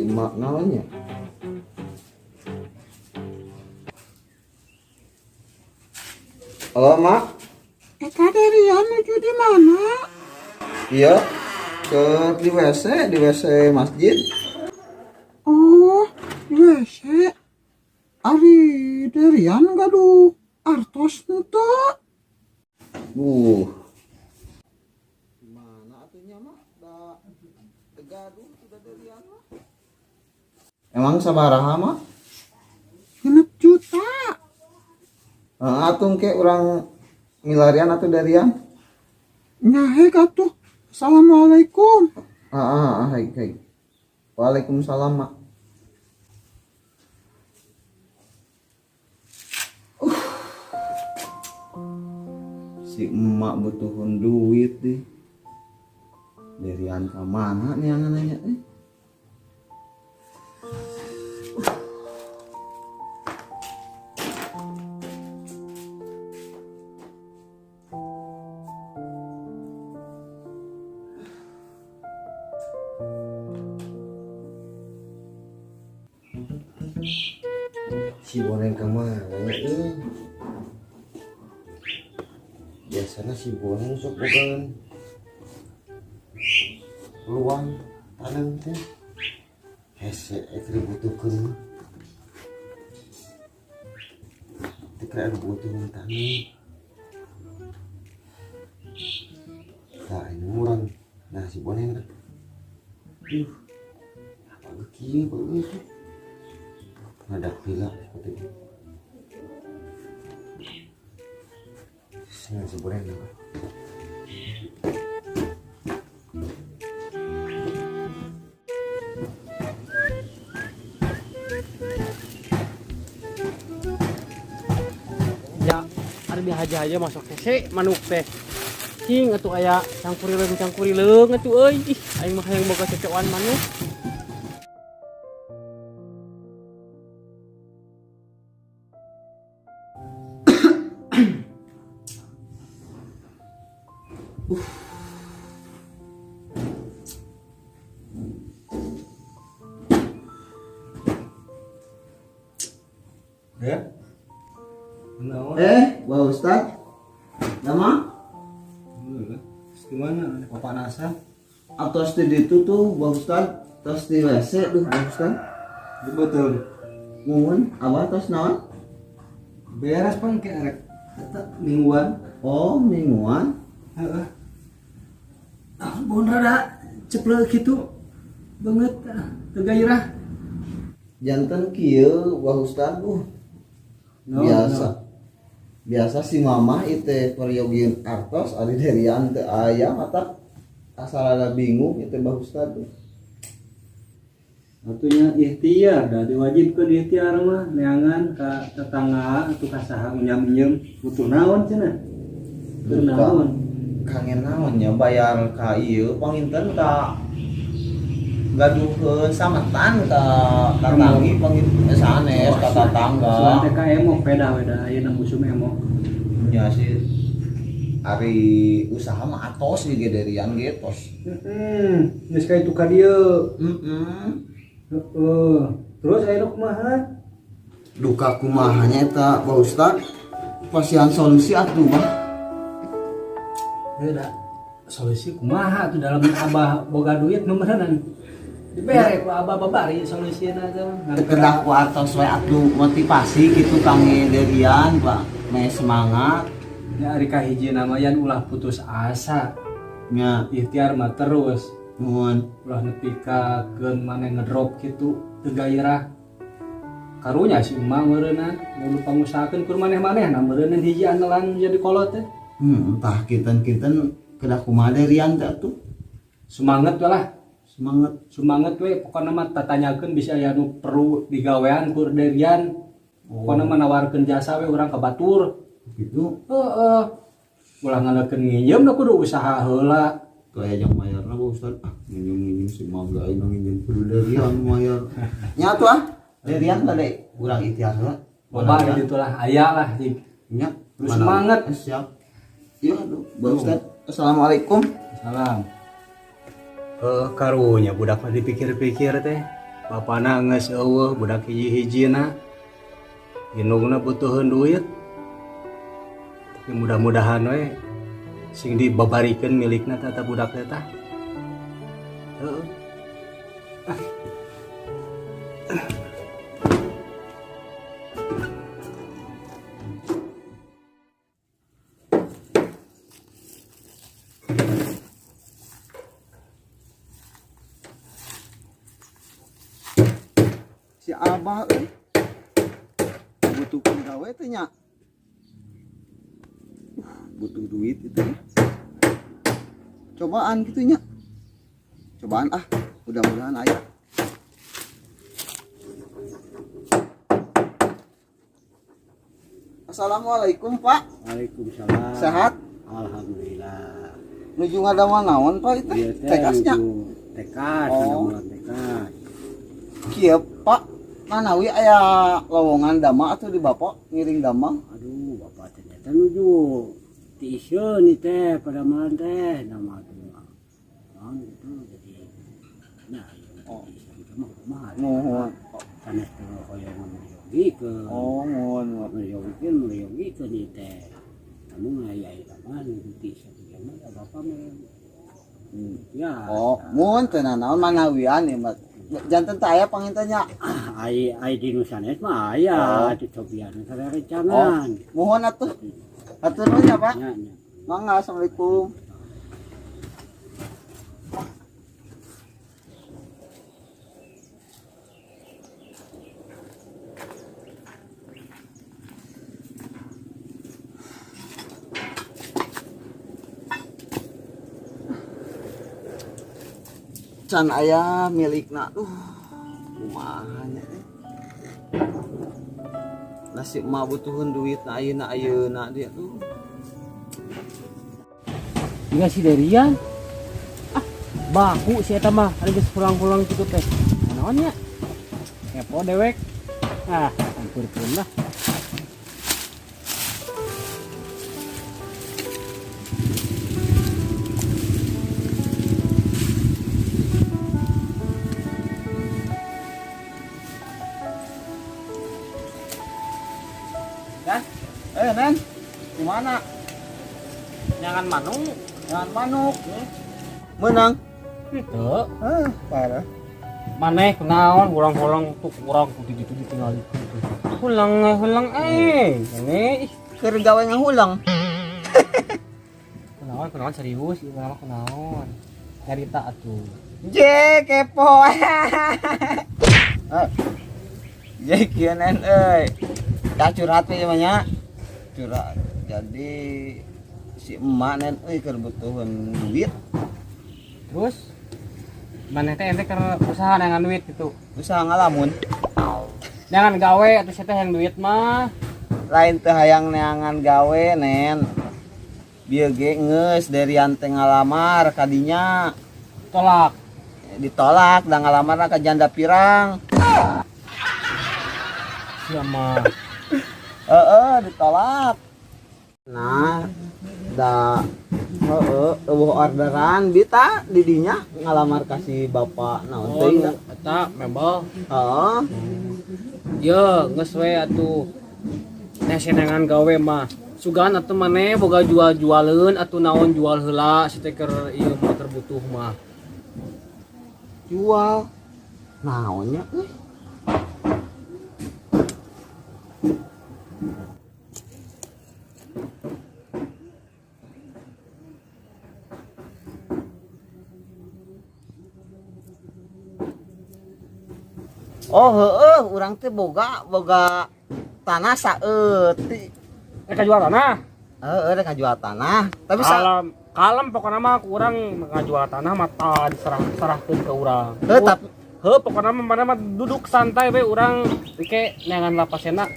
emak naonnya. Halo, Mak. Eta Derian nuju di mana? Iya, ke di WC, di WC masjid. Oh, di WC. Ari Derian gaduh artos henteu? Gimana atuh nya, Mak? Da teu gaduh sudah Derian mah. Emang sabaraha, Mak? 6 juta. Heeh, atuh ke urang milarian atuh Derian. Nya hek atuh. Assalamualaikum. Ah, ah, ah, hai, hai. Waalaikumsalam, Mak. Si emak butuhun duit deh. Derian ke mana nih yang nanya eh? Si Boneng kemana ya? Biasanya si Boneng sok bogaan peluang tanam teh. Hese dibutuhkeun mah. Teu kira butuh tanam. Nah, ini murang. Nah, si Boneng. Duh. Apa kieu bagus. Ngadak heula seperti itu. Senang si Boneng. Ya, ada di haja aja masuk hese manuk teh. Cing atuh aya cangkurileung cangkurileung atuh euy. Ih, aing mah hayang boga cocokan manuk. Ya. Naon? Wah Ustad. Nama? Gimana? Papanasan? Atos di ditu tuh, Wah Ustad. Tos di WC tuh, Wah Ustad. Betul. Muhun, abah tos naon? Beres pan kayak rek eta mingguan. Oh, mingguan. Heeh. Ah, bon rada ceplek gitu. Banget teu gairah. Janten kieu, Wah Ustad. No, Biasa. no. Biasa si mamah itu periogieun artos ari Derian teu aya mata asal ada bingung itu Bah Ustad. Atunya ikhtiar da diwajibkeun ikhtiar mah neangan ka tetangga atau ka saha unyam-unyam butuh naon cenah. Butuh Duka. naon? Kangen naon nya bayar ka ieu panginten ka gaduheun sametan ka tatangi panginten sanes ka tatangga. Sugan teh ka emok peda we da ayeuna musim emok. Nya sih ari usaha mah atos ge Derian ge tos. Heeh, geus ka itu ka dieu. Heeh. Heeh. Terus ayeuna kumaha? Duka kumaha nya eta Pak Ustad? Pasihan solusi atuh mah. Heuh da. Solusi kumaha atuh dalam abah boga duit nu meureunan. Dibere ku abah babari solusina teh. Teu kedah ku artos we atuh motivasi gitu kangge Derian Pak. Meh semangat. Ya ari kahiji nama yan ulah putus asa. Nya. Ikhtiar mah terus. Nuhun. Ulah nepi ka keun maneh ngedrop kitu teu gairah. Karunya si emak meureunnan mun pangusahakeun kur maneh-manehna meureunnan hiji andalan jadi kolot teh. Entah kinten-kinten kedah kumaha Derian teh atuh. Semangat we lah. Semangat. Semangat we pokona mah tatanyakeun bisa aya nu perlu digawean kur Derian. Pokona mah nawarkeun jasa we urang ka batur. Gitu. Heeh. Ulah ngalekeun nginjem da kudu usaha heula. Kayak yang mayarna Pak Ustad. Ah, nginjem-nginjem si mangga aing nginjem kudu Derian mayar. Nya atuh ah. Derian bade urang ikhtiar heula. Loba di ditu lah aya lah cik. Nya. Terus semangat. Siap. Iya aduh, Pak Ustad. Assalamualaikum. Salam. Karunya budak mah dipikir-pikir teh. Bapana geus euweuh, budak hiji-hijina. Indungna butuheun duit. Tapi mudah-mudahan we sing dibabarikeun milikna teh eta budak teh tah. Heeh. Si Abah euy. Butuh gawe teh nya. Butuh duit itu ya. Cobaan gitu nya. Cobaan ah, mudah-mudahan aya. Assalamualaikum, Pak. Waalaikumsalam. Sehat? Alhamdulillah. Nuju ngadamel naon, Pak itu? Ieu teh Tekasnya. nuju tekas, Oh. ngadamel tekas. Kieu, Pak. Manawi aya lowongan dama atuh di Bapak ngiring damang. Aduh, Bapak teh nyata nuju tiiseun ieu teh padamelan teh nama teh. Naon gitu jadi nah, Oh. tiiseun teh mah kumaha. Nuhun. Sanes teh hoyong meryogikeun. Oh, nuhun. Meryogikeun, meryogikeun ieu teh. Namun aya aya mah nuju tiiseun ieu mah da Bapak mah. Ya. Oh, mun teu nanaon manawian ieu mah. Janten teh aya panginten nya. Ai ai di nu sanes mah aya Oh. dicobian sarerencangan. Muhun atuh. Hatur nuhun ya, Pak. Nya, nya. Mangga, assalamualaikum. Can aya milikna, duh, kumaha nya teh. Nasib mah butuheun duit na ayeuna ayeuna dia tuh. Juga si Derian. Ah, baku si eta mah, ari geus pulang-pulang kitu teh. Naon nya? Kepo dewek. Ah, hampurkeun lah. Ya? Nen, gimana? Jangan manuk. Jangan manuk. Menang. Gitu. Ah, parah. Maneh kunaon urang-urang tuh kurang kudu ditu ditinggal itu. Hulang hulang ini ih Keur gawe ngahulang. kunaon kunaon serius ieu mah kunaon. Nyarita atuh. Je kepo. Je kieu nen euy. Ka curhat we mah nya. Curhat. Jadi si emak nen euy keur butuheun duit. Terus maneh teh ente keur usaha neangan duit gitu. Usaha ngalamun. Neangan gawe atuh sia teh hayang duit mah. Lain teu hayang neangan gawe nen. Bieu ge geus Derian teh ngalamar kadinya. Tolak. Ditolak da ngalamarna ka janda pirang. Sia mah. Heeh, ditolak. Nah, da heeh eueuh orderan bita didinya ngalamar ka si bapak naon Oh, teh da. eta mebel. Heeh. Ye, geus we atuh. Nya senengan gawe mah. Sugan atuh maneh boga jual-jualeun atuh naon jual heula si teh keur ieu mah keur butuh mah. Jual naonnya euy? Oh heeh, urang teh boga tanah saeutik. Rek jual tanah. Heeh, rek ngajual tanah. Tapi sa Kalem, kalem pokokna mah ku urang ngajual tanah mah tah diserah-serahkeun ke urang. Heuh, tapi Heuh, pokokna mah mana mah duduk santai we urang engke neangan lapasena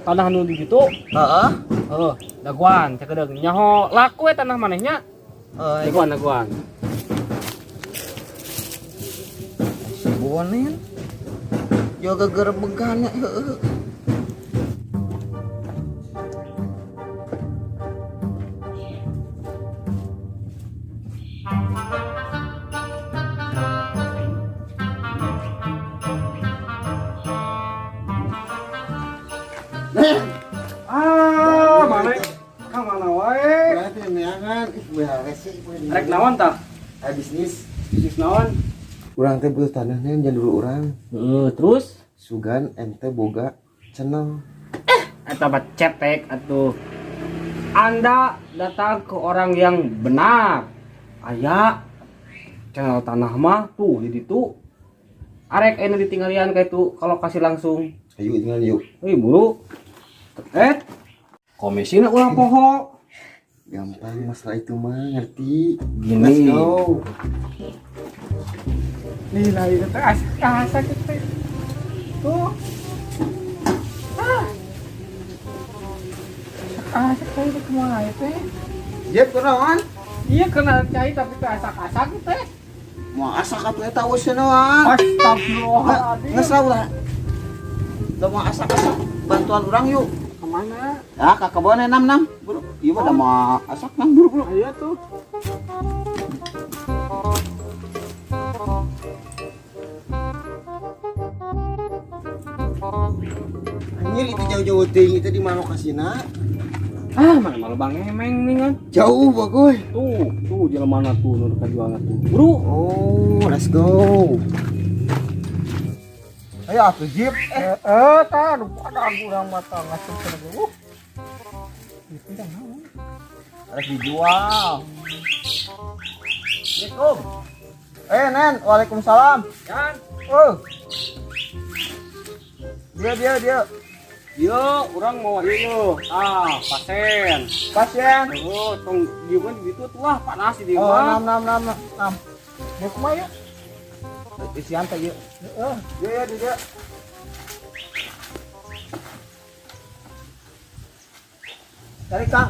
tanah nu di ditu. Heeh. Heuh, daguan cakedeung nyaho laku we tanah manehnya. Heeh, Daguan daguan. si Bonen. Jaga gerebegan heeh. Ah, mana? Ka mana wae? Berarti neangan, ih beres sih. Rek naon tah? Eh, bisnis. Bisnis naon? Urang teh butuh tanah nen jangan dulu urang. Heeh, terus Sugan ente boga channel. Eta mah cetek atuh. Anda datang ke orang yang benar. Aya channel tanah mah tuh di ditu. Arek ini ditinggalian kayak itu kalau kasih langsung. Ayo tinggal yuk. Hei buru. Eh, komisina ulah poho. Gampang masalah itu mah ngerti. Gini. Let's go. Nih lah itu teh asik asak teh. Tuh. Ah. Asak teh itu kumaha teh? Jep kunaon? Iya kena cai tapi teh asak-asak teh. Mau asak atuh eta geus naon? Astagfirullahaladzim. Geus lah ulah. Da mau asak-asak bantuan urang yuk. Kemana? Ya ka kebon enam enam. Buru. Ieu mah da mau asak nang buru buru. Ayo tuh. Anjir itu jauh-jauh ting itu di mana lokasina? Ah, mana malu bang emeng nih kan. Jauh bagoy. Tuh, tuh jalan mana tuh nu kajualan tuh. Buru. Oh, let's go. Ayo atuh Jip. Eh, eh, tah, aduh, ada urang mah tah ngasup cenah ge. Itu dah naon? Harus dijual. Assalamualaikum. Eh Nen, waalaikumsalam. Kan. Oh. Dia dia dia. Yo, urang mau ieu. Ah, pasien. Pasien. Oh, tong dieu mah di ditu tuh ah, panas di dieu Oh, mah. enam enam enam enam. Dia kumaha ya? Isian teh ieu. Heeh. Dia ya dia. Cari Kang.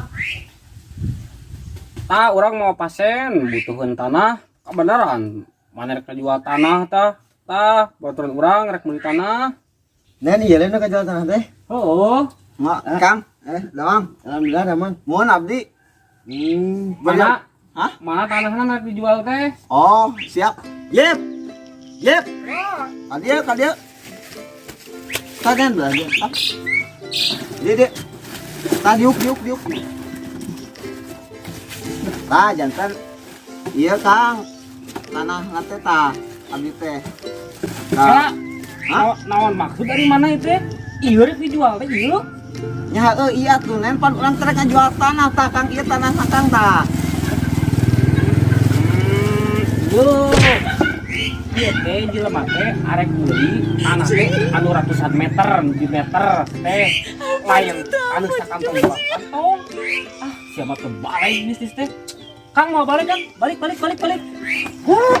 Tah, urang mau pasien, butuheun tanah. Kebenaran, mana rek jual tanah tah? Tah, baturan urang rek meuli tanah. Nen iya lain ka jual tanah teh. Oh, Ma, Kang. Eh, Damang. Alhamdulillah damang. Mohon abdi. Mana? Hah? Mana tanahna rek dijual teh? Oh, siap. Yep. Yep. Kadia, kadia. Kalian belajar. Ah. Dia, dia. Tah diuk, diuk, diuk. Tah jantan. Iya, Kang. Tanah nate tah. Abdi teh. Tah, Tah. Hah? naon maksud dari mana itu teh? Ieu rek dijual teh ieu. Nya heueuh iya tuh nen pan urang teh ngajual tanah tah Kang, ieu tanah Kang tah. Yo. Ieu teh jelema teh arek meuli tanah teh anu ratusan meter, di meter teh. Lain anu sakantong dua kantong. Ah, siapa tuh balik bisnis teh? Kang mau balik kan? Balik balik balik balik. Wah.